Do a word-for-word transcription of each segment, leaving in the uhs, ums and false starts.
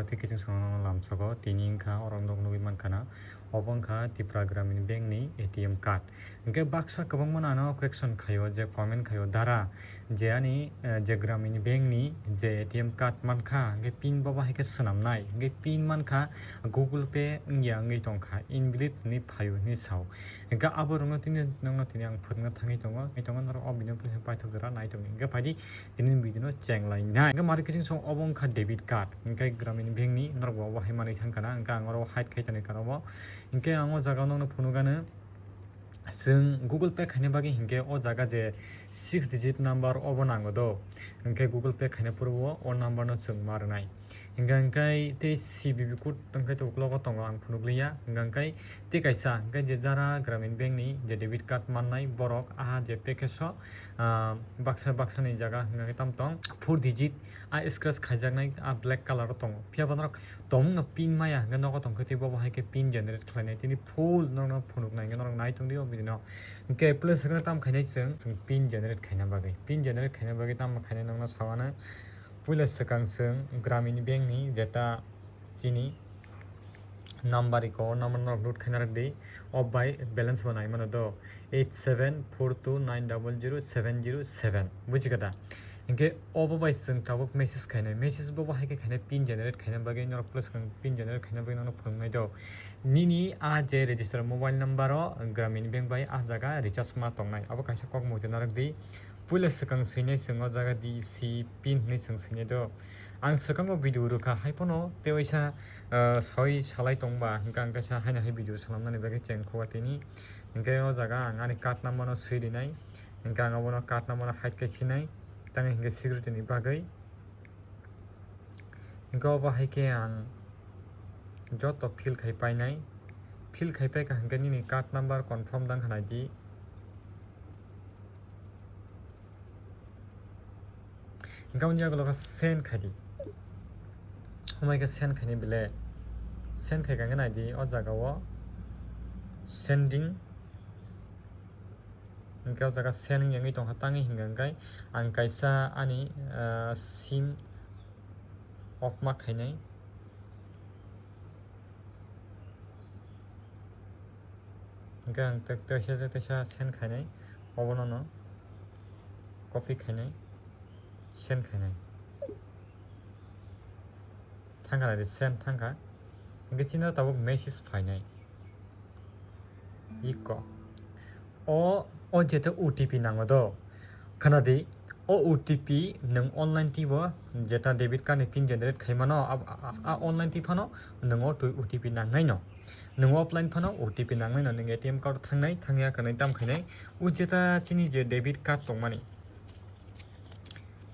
Tei kiching sono lamsogo tini wngkha oro nog nugwi mankha na, obo wngkha Tripura Gramin Bank ni A T M card. Hingke baksa kwbangma no ano question khaio je comment khaio, "Dara, je ani, eh, je Gramin Bank ni je A T M card mankha, hingke pin bo bahai khe swnamnai, hingke pin mankha Google Pay wngya wngwi tongkha, invalid hinwi phaio," hinwi sao. Hingke abo rokno tini, nokno tini ang phwrwngna thangwi tongo, tongwi tongo norok o video no paithak jora nai tongdi. Hingke phaidi tini video no cheng lai nai. Hingke mari kiching song obo wngkha debit card, hingke Gramin Bank ni norok bo obo hai manwi thangkha na, hingke ang oro hide khai tongni karo bo. Hingke ang o jaga o nokno phunukgano, chwng Google Pay khaina bagwi hingke o jaga je six digit number obo nango do, hingke Google Pay khaina purbo o number no chwng ma rwnai. Hingke hingke tei C V V code hingke to uklogo tongo ang phunukliya, hingke hingke tei kaisa hingke je Dara Gramin Bank ni je debit card mannai borok aha je package o, ah, baksa baksa ni jaga hingke tam tong four digit a scratch khaijaknai a black colour o tongo. Phiya bo norok tongmung no pin maya hingke nogo tongkhe tei bo bo hai khe pin generate khlainai tini full norok no phunuknai hingke norok nai tongdi o video no. Hingke plus hingke tam khainai chwng, chwng pin generate khaina bagwi. Pin generate khaina bagwi tamo khainai nokno sawana puila swkang chwng Gramin Bank ni jeta chini number iko o number norok note khaina rwdi. O bai balance bo nai mano do, eight seven four two nine double zero seven zero seven, buji kha da? Hingke obo bai chwng tabuk message khainai, message bo bo hai khe khainai pin generate khaina bagwi norok plus kang pin generate khaina bagwi norok phunuknai do. Nini a je register mobile number o Gramin Bank bai a jaga recharge ma tongnai, abo kaisa kok mui twi narwk di. Puila swkang swinai chwng o jaga D C pin hinwi chwng swinai do. Ang swkango video rwkha hai phano tei waisa, ah, sawi salai tongba hingke ang kaisa haino hai video swnamnani bagwi cheng khuga tini. Hingke o jaga ang ani card number no swi rinai. Hingke ang obono card number no hide khe sinai. Tamo hingke security ni bagwi. Hingke obo hai khe ang joto fill khai painai. Fill khai paikha hingke nini card number confirm dang kha naidi. Hingke aboni yagulo khe send khaidi. Homai khe send khaini bile. Send khaikha hingke naidi o jaga o sending. Hingke o jaga send wngya wngwi tongkha tangwi hingka hingke ang kaisa ani, ah, sim off ma khainai. Hingke ang tek-, teksa, teksa send khainai, obono no copy khainai, send khainai. Thangkha naidi send thangkha. Hingke chini tabuk message phainai. Iko. O, o jeta O T P nango do. Khana di, o O T P nwng online twi bo jeta debit card ni pin generate khaimano, a, a, a online twi phano nwng o twi O T P nangnai no. Nwng offline phano O T P nangnai no, nwng A T M card thangnai, thangya kanwi tam khainai. O jeta chini je debit card tongmani.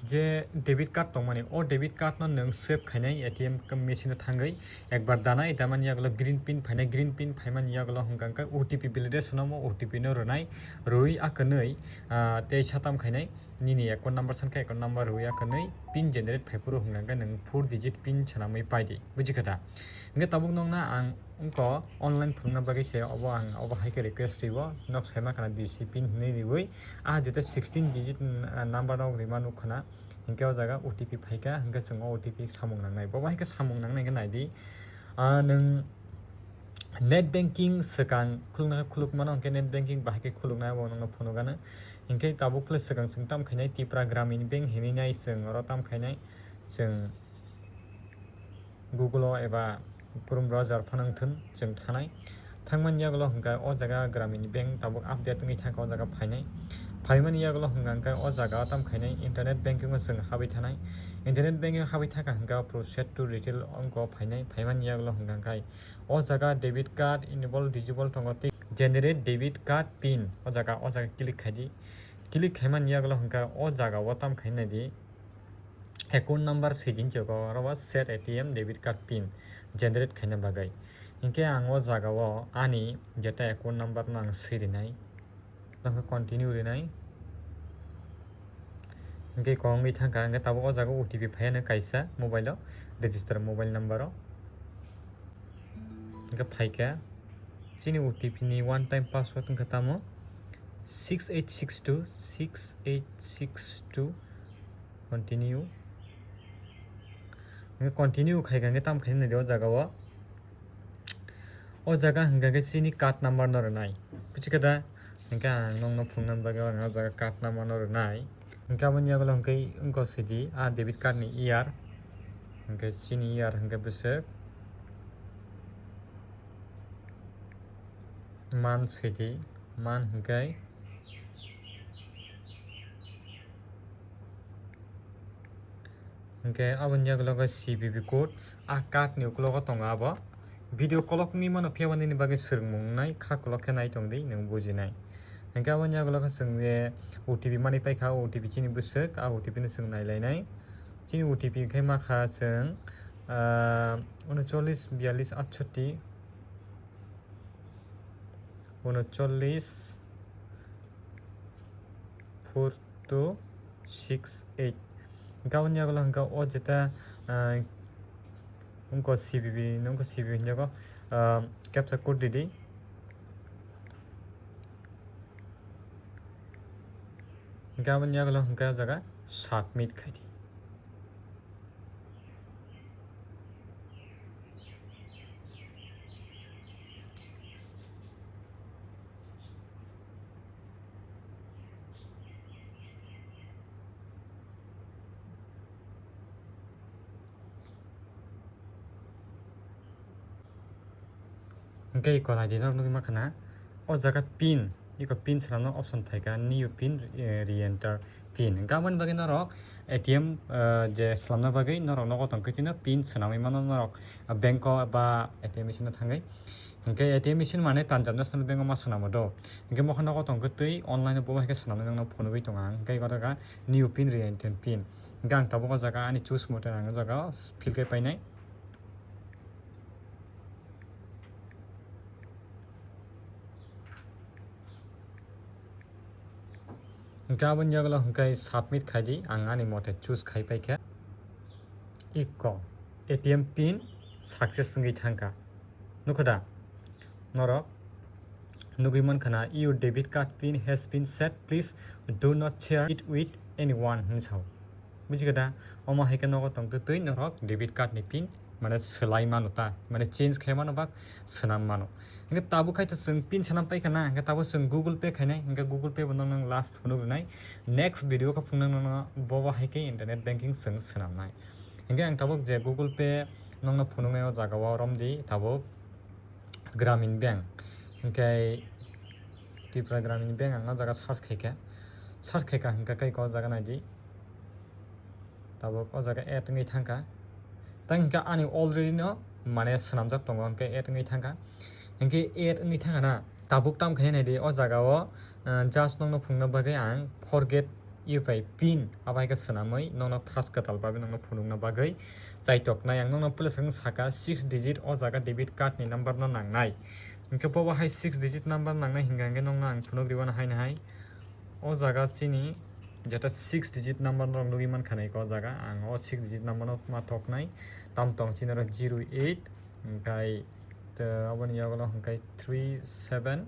Je debit card tongmani, o debit card no nwng swipe khainai A T M machine o thangwi ekbar danai, damani yagulo green pin phainai, green pin phaimani yagulo hwnkha hwnkhe O T P validation omo O T P no rwnai, rwi a kwnwi, ah, tei satam khainai nini account number sankha account number rwi a kwnwi pin generate phaiphuru hwnkha hwnkhe nwng four digit pin swnamwi paidi, buji kha da? Hwnkhe tabuk nokna ang wngkha online phunukna bagwi se obo ang obo hai khe request rwo, nok saima khana D C pin hinwi riwi. Ah, jeta sixteen digit, ah, number rok rima nuk khna, hinkhe o jaga O T P phaikha, hinkhe chwng o O T P samung nangnai. Bo bahai khe samung nangnai khe naidi. Ah, nwng net banking swkang khulukna khe khuluk mano, hinkhe net banking bahai khe khuluknai, abo nwngno phunukgano. Hinkhe tabuk phela swkang chwng tam khainai Tipra Gramin Bank hinwi nai chwng oro tam khainai chwng. Google o eba Chrome browser phano wngthun chwng thanai. Thangmani yagulo hwnkha o jaga Gramin Bank tabuk update wngwi thangkha o jaga phainai. Phaimani yagulo hwnkha hwnkhe o jaga o tam khainai internet banking o chwng habwi thanai. Internet banking habwi thangkha hwnkhe proceed to retail wngkha o phainai. Phaimani yagulo hwnkha hwnkhe o jaga debit card enable disable tongo tei generate debit card pin o jaga o jaga click khaidi. Click khaimani yagulo hwnkha o jaga o tam khainai di. Account number swi din chwgo, oro o set A T M debit card pin generate khaina bagwi. Hinkhe ang o jaga o ani jeta account number no ang swi rinai, tongkhe continue rinai. Hinkhe kongwi thangkha, hinkhe tabuk o jaga O T P phaiya no kaisa mobile o, register mobile number o. Hinkhe phaikha chini O T P ni one time password wngkha tamo six eight six two six eight six two. Continue. Hingke continue khai kha, hingke tam khaina naidi o jaga o. O jaga hingka khe chini card number no rwnai. Buchikha da? Hingke ang nokno phunukna bagwi ang o jaga card number no rwnai. Hingke aboni yagulo hingke wngkha sidi a debit card ni year. Hingke chini year hingke bwswk month sidi, month hingke Hingke aboni yagulo khe C V V code, a card ni ukulogo tongo abo. Video kolok wngwi mano, phiya bo nini bagwi swrwngmung wngnai, kha kolok khe nai tong di, nwng bujinai. Hingke aboni yagulo khe chwng je O T P manwi paikha, O T P chini bwswk, a O T P no chwng nai lainai. Chini O T P khe ma kha chwng, ah, unochollis biyallis atshoti. Unochollis four two six eight. Hingke aboni yagulo hingke o jeta, ah, wngkha C V V, wngkha C V V hinjago, ah, captcha code ridi. Hingke aboni yagulo hingke o jaga submit khaidi. Hingke iko naidi norok nugwi mankha na, o jaga pin, iko pin swnamna option phaikha, new pin, eh, re-enter pin. Hingke aboni bagwi norok A T M, eh, je swnamna bagwi norok nogo tongkhe chino pin swnamwi mano norok, ah, bank o ba A T M machine o thangwi. Hingke A T M machine mane Punjab National Bank o ma swnamo do. Hingke mokhe nogo tongkhe twi online o bo hai khe swnamwi nangno phunugwi tongo ang. Hingke iko jaga new pin, re-enter pin. Hingke ang tabuk o jaga ani choose mote ang o jaga fill khe painai. Hingke aboni yagulo hingke submit khaidi, ang ani mote choose khai paikha. Iko A T M pin success wngwi thangkha. Nukho da? Norok nugwi mankha na, "Your debit card pin has been set, please do not share it with anyone," hinwi sao. Bujigo da? Omo hai khe nogo tongtwi twi norok debit card ni pin mane swlai mano ta, mane change khai mano ba swnam mano. Hingke tabuk khai to chwng pin swnam paikha na, hingke tabuk chwng Google Pay khainai, hingke Google Pay bo nokno last phunuk rwnai. Next video khe phunuknai nono bobo hai khe internet banking chwng swnamnai. Hingke ang tabuk je Google Pay nokno phunuknai o jaga o romdi tabuk Gramin Bank, hingke Tripura Gramin Bank ang o jaga search khaikha, search khaikha hingke khe o jaga naidi. Tabuk o jaga add wngwi thangkha. Tang hingke ani already no mane swnamjak tongo, hingke add wngwi thangkha. Hingke add wngwi thangkha na, tabuk tam khainai naidi o jaga o, ah, just nokno phunukna bagwi ang forget U P I pin abo hai khe swnamwi nokno first kwtal bagwi nokno phunukna bagwi chaitoknai. Ang nokno puila swkang saka six digit o jaga debit card ni number no nangnai. Hingke bobo hai six digit number nangnai hingka hingke nokno ang phunuk riwano haino hai. O jaga chini jeta six digit number norok nugwi mankha na iko o jaga. Ang o six digit number no ma thoknai. Tam tong chini oro zero eight, hingkai, te, aboni yagulo hingkai three seven,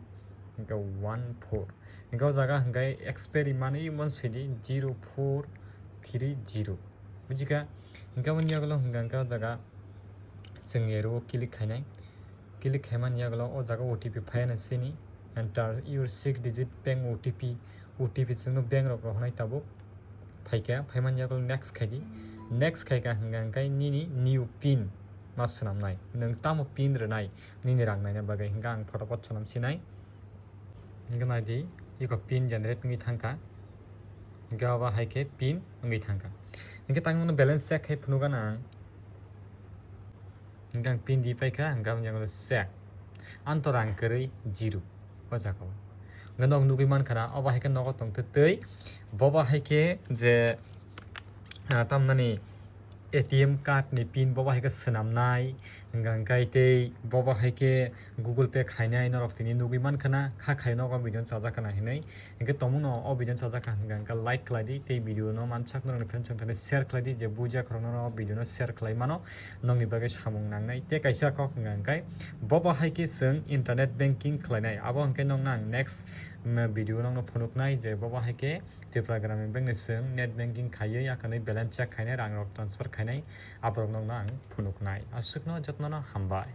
hingkai one four. Hingkai o jaga hingkai expiry manwi mon sidi zero four three zero. Bujikha? Hingke aboni yagulo hingka hingke o jaga chwng ero o click khainai. Click khaimani yagulo o jaga O T P phaiya na sini. Enter your six digit bank O T P. O T P chwngno bank rok rohornai tabuk. Phaikha, phaimani yagulo next khaidi. Next khaikha hingka hingke nini new pin ma swnamnai. Nwng tamo pin rwnai nini rang naina bagwi hingke ang photo pot swnam sinai. Hingke naidi, iko pin generate wngwi thangkha. Hingke abo hai khe pin wngwi thangkha. Hingke tang balance check khai phunukgana ang. Hingke ang pin di paikha, hingke ang check. Anto rang kwrwi zero. O jaga o. Hingke nok nugwi mankha na, obo hai khe nogo tongtwtwi. Bobo hai khe je, ah, tamnani A T M card ni pin bobo hai khe swnamnai, hingka hingkai tei bobo hai khe Google Pay khainai norok tini nugwi mankha na, kha khai nogo video no chajak kana hinwi. Hingke tongmung no o video no chajak kha hingka hingka like khlai di tei video no mansak norok ni friends rok thani share khlai di je bujiya khorok no o video no share khlai mano nokni bagwi samung nangnai. Tei kaisa kok hingka hingkai bobo hai khe chwng internet banking khlainai, abo hingke nokno ang next, mm, video nokno phunuknai je bobo hai khe Tripura Gramin Bank ni chwng net banking khaiwi akhani balance check khainai, rang rok transfer khainai, aborok nokno ang phunuknai. Aswkno jotnono hambai.